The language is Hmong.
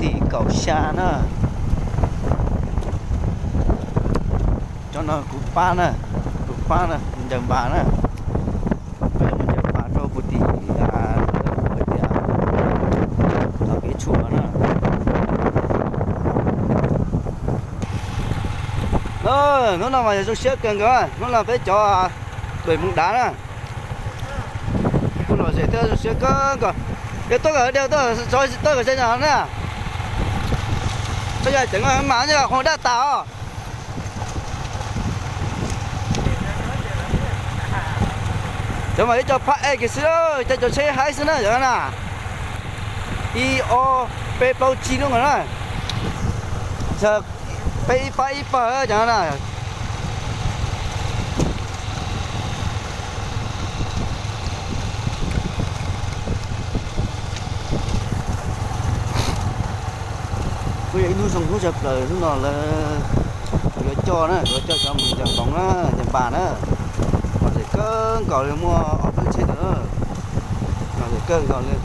tim kaum xya na. Cov no kuv pab na, kuv pab na, ncaws npas na. Peb yuav mus ncaws npas rau puag tim, hais tias, tau kev tshuam na. Hnub no mas yog zoo siab kawg nkaus, hnub no peb cov đuổi Mường Đá na. Kuj lom zem thiab zoo siab kawg nkaus. Yog tuaj kom dej, tuaj kom ze no na. Txhob yog ceev mas yog qhov daj tas os. Cov mas ib co phab ej kiag xwb, cov cov tsheb haib xwb na cov na. Ib ob peb plaub tsib lub nkaus na. Peb ib pab ib pawg cov na. Kuj yog ib hnub zoo hnub tshaj plaws, hnub no lawv yuav coj na, yuav coj cov mus ncaws npoov na, ncaws npas na. Lom zem kawg nkaus li, muaj ob lub tsheb ntawd, lom zem kawg nkaus li.